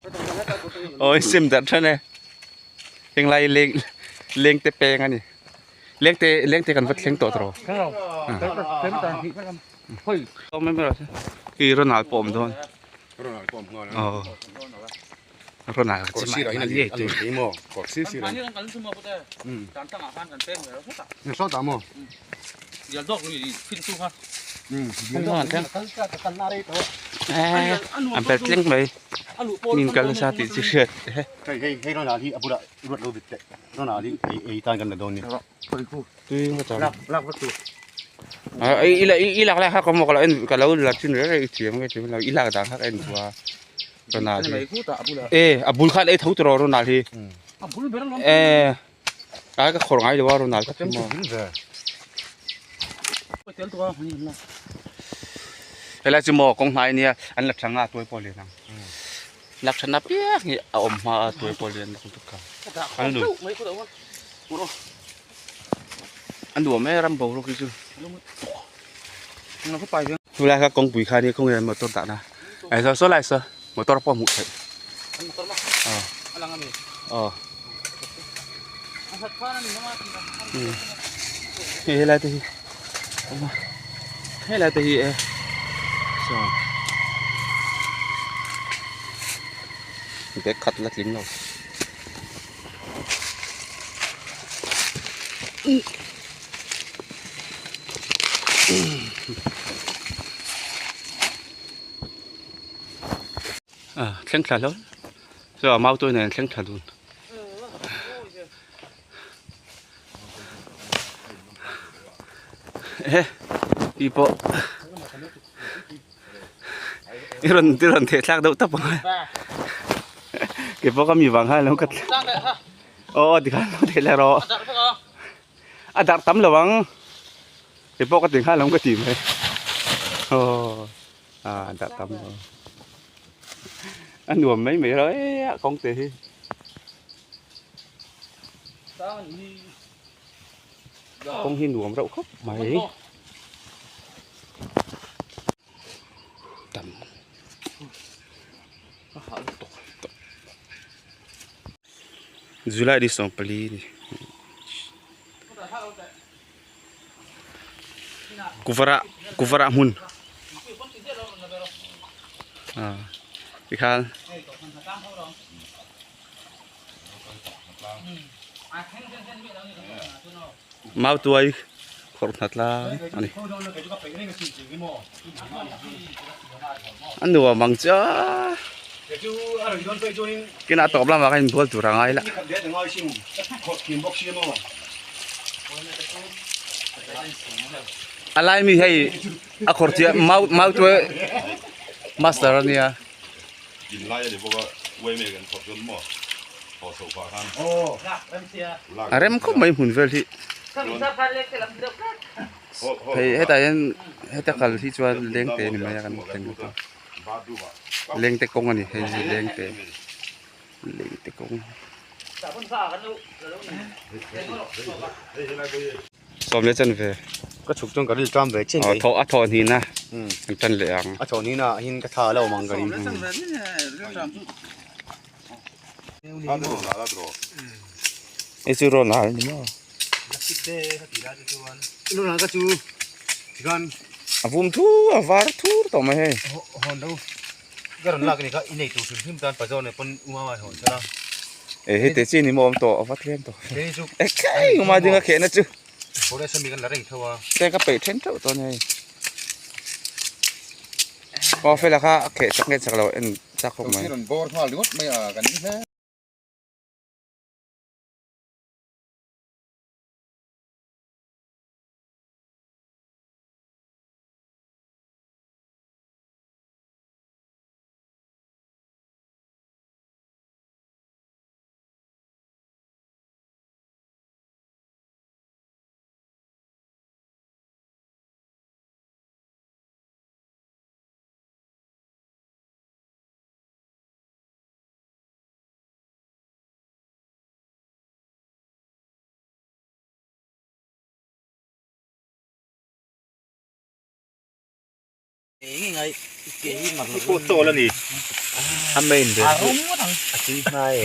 Oi sim darh then e henglai leng leng te peng ani leng te leng te kan va thleng tawh tawh khi Ronald pawh awm dawn Ronald pawh awm nghal aw Ronald kawr sirah hian a lui thei maw kawr sir sirah sawtah maw An pel tleng mai min kal nasa tih chu hriat hei hei hei Ronald hi a bulah ruat lo vit teh Ronald hi ei ei tan kan la dawn ni tui nga chang lak vek tur a i la i lak lai kha ka maw ka lo en ka lo la thin reng reng i thiam nge thiam lo i lak dan kha ka en chu a Ronald hi e a bul khan ei tho tawh rawh Ronald hi e Ai ka khawrh ngai lo a Ronald ka thim a. Helai chu maw kawng hnai ania an la thang a tuai pawh lian ang. Lak than apiang hi a awm hma a tuai pawh lian ang tuk ka. An lui. A nuam e ram boruak hi chu. Chulai kha kawngpui kha ania kawng hian motor dah na. Ai saw saw lai saw motor pawh hmuh theih. Aw. Hei helai te hi awm a helai te hi e saw bag khat la tling lo. Thleng thla hlauh chu a mau tuai nen thleng thla dun e tih pawh i rawn i rawn theh thlak deuh tawp ang a keipawh ka mi vang khan alo ka aw aw tikhan lo theh leh rawh a darh tam lo ang keipawh ka ti nghal ang ka ti mai aw a darh tam lo a nuam mai mai ro e a kawng te hi kawng hi nuam reuh khawp mai tam July ni 14 ni Kuvara Kuvara hmun ah tikhan mau tuai khawrh hnat lai a ni a nuam ang chu kinah tawp lamah khan inbual tur a ngai la. A lai mi hei a khawr chiah mau mau tuai master a nia. A rem khawp mai hmun vel hi hei hetah hian heta kal hi chuan lengte ni mai a kan thleng bawk a lengte kawng a ni hei hi lengte lengte kawng. Sawm leh chan ve. Ka chhuk chuan ka ril ṭam ve chiah mai. Aw a thawh hnihna an ṭan leh ang. A thawh hnihna ah hian ka tha a lo awm ang ka ring. Hei chu rawn hal ni maw? Rawn hal ka chu tikhan. A vum thur a var thur tawh mai hei. Hawn lo. Ka rawn lak a ni kha i nei tur hrim hrim tan pazawn leh pawn u mama hawn sela. E hei te chi ni maw awm tawh a va tlem tawh. E kai uma dinga khehna chu. Forest ami kan la reng tho a. Te ka peih then theuh tawh a ni hei. Aw fela kha a kheh chak nge chak lo en chak khawp mai. Rawn bawr nghal ringawt mai a kan ni hle. A main ber chu a tui hmai e.